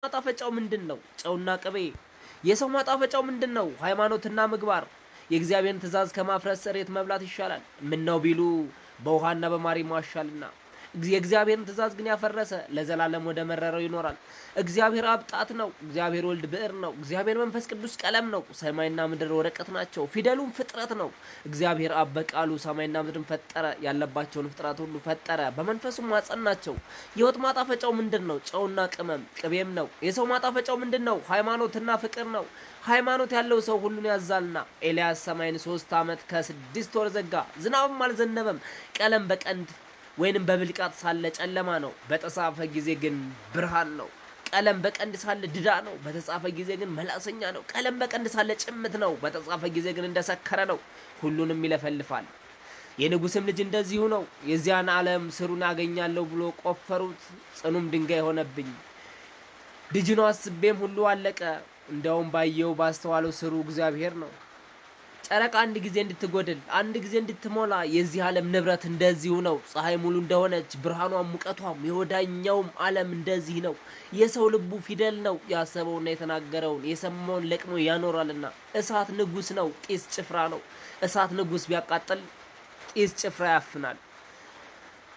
ማጣፈጫው ምንድን ነው? ጨውና ቅቤ። የሰው ማጣፈጫው ምንድን ነው? ሃይማኖትና ምግባር። የእግዚአብሔርን ትእዛዝ ከማፍረስ እሬት መብላት ይሻላል። ምነው ቢሉ በውሃና በማር ይሟሻልና። የእግዚአብሔርን ትእዛዝ ግን ያፈረሰ ለዘላለም ወደ መረረው ይኖራል። እግዚአብሔር አብ ጣት ነው። እግዚአብሔር ወልድ ብዕር ነው። እግዚአብሔር መንፈስ ቅዱስ ቀለም ነው። ሰማይና ምድር ወረቀት ናቸው። ፊደሉም ፍጥረት ነው። እግዚአብሔር አብ በቃሉ ሰማይና ምድርን ፈጠረ። ያለባቸውን ፍጥረት ሁሉ ፈጠረ፣ በመንፈሱም አጸናቸው። የወጥ ማጣፈጫው ምንድን ነው? ጨውና ቅመም ቅቤም ነው። የሰው ማጣፈጫው ምንድን ነው? ሃይማኖትና ፍቅር ነው። ሃይማኖት ያለው ሰው ሁሉን ያዛልና። ኤልያስ ሰማይን 3 ዓመት ከ6 ወር ዘጋ፣ ዝናብም አልዘነበም። ቀለም በቀንድ ወይንም በብልቃጥ ሳለ ጨለማ ነው፣ በተጻፈ ጊዜ ግን ብርሃን ነው። ቀለም በቀንድ ሳለ ድዳ ነው፣ በተጻፈ ጊዜ ግን መላሰኛ ነው። ቀለም በቀንድ ሳለ ጭምት ነው፣ በተጻፈ ጊዜ ግን እንደሰከረ ነው፣ ሁሉንም ይለፈልፋል። የንጉስም ልጅ እንደዚሁ ነው። የዚያን ዓለም ስሩን አገኛለሁ ብሎ ቆፈሩት፣ ጽኑም ድንጋይ ሆነብኝ። ድጅኖ አስቤም ሁሉ አለቀ። እንዲያውም ባየው ባስተዋለው ስሩ እግዚአብሔር ነው። ጨረቃ አንድ ጊዜ እንድትጎድል አንድ ጊዜ እንድትሞላ የዚህ ዓለም ንብረት እንደዚሁ ነው። ፀሐይ ሙሉ እንደሆነች ብርሃኗም ሙቀቷም የወዳኛውም ዓለም እንደዚህ ነው። የሰው ልቡ ፊደል ነው። ያሰበውና የተናገረውን የሰማውን ለቅሞ ያኖራልና። እሳት ንጉስ ነው፣ ጢስ ጭፍራ ነው። እሳት ንጉስ ቢያቃጥል ጢስ ጭፍራ ያፍናል።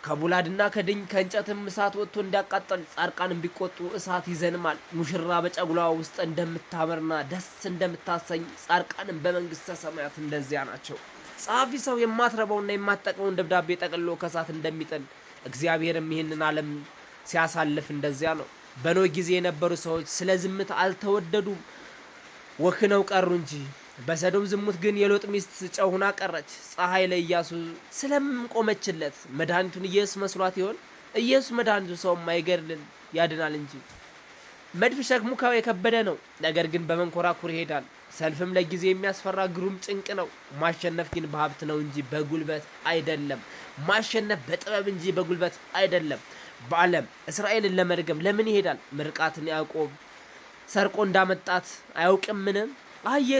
ከቡላድና ከድኝ ከእንጨትም እሳት ወጥቶ እንዲያቃጥል ጻድቃንም ቢቆጡ እሳት ይዘንማል። ሙሽራ በጨጉላዋ ውስጥ እንደምታምርና ደስ እንደምታሰኝ ጻድቃንም በመንግስተ ሰማያት እንደዚያ ናቸው። ጸሐፊ ሰው የማትረባውና የማትጠቅመውን ደብዳቤ ጠቅልሎ ከእሳት እንደሚጥል እግዚአብሔርም ይህንን ዓለም ሲያሳልፍ እንደዚያ ነው። በኖህ ጊዜ የነበሩ ሰዎች ስለ ዝምት አልተወደዱም፣ ወክነው ቀሩ እንጂ። በሰዶም ዝሙት ግን የሎጥ ሚስት ጨው ሆና ቀረች። ፀሐይ ለኢያሱ ስለምን ቆመችለት? መድኃኒቱን ኢየሱስ መስሏት ይሆን? ኢየሱስ መድኃኒቱ ሰው አይገድልም ያድናል እንጂ። መድፍ ሸክሙ የከበደ ነው፣ ነገር ግን በመንኮራኩር ይሄዳል። ሰልፍም ለጊዜ የሚያስፈራ ግሩም ጭንቅ ነው። ማሸነፍ ግን በሀብት ነው እንጂ በጉልበት አይደለም። ማሸነፍ በጥበብ እንጂ በጉልበት አይደለም። በዓለም እስራኤልን ለመርገም ለምን ይሄዳል? ምርቃትን ያዕቆብ ሰርቆ እንዳመጣት አያውቅምን? አህያይቱ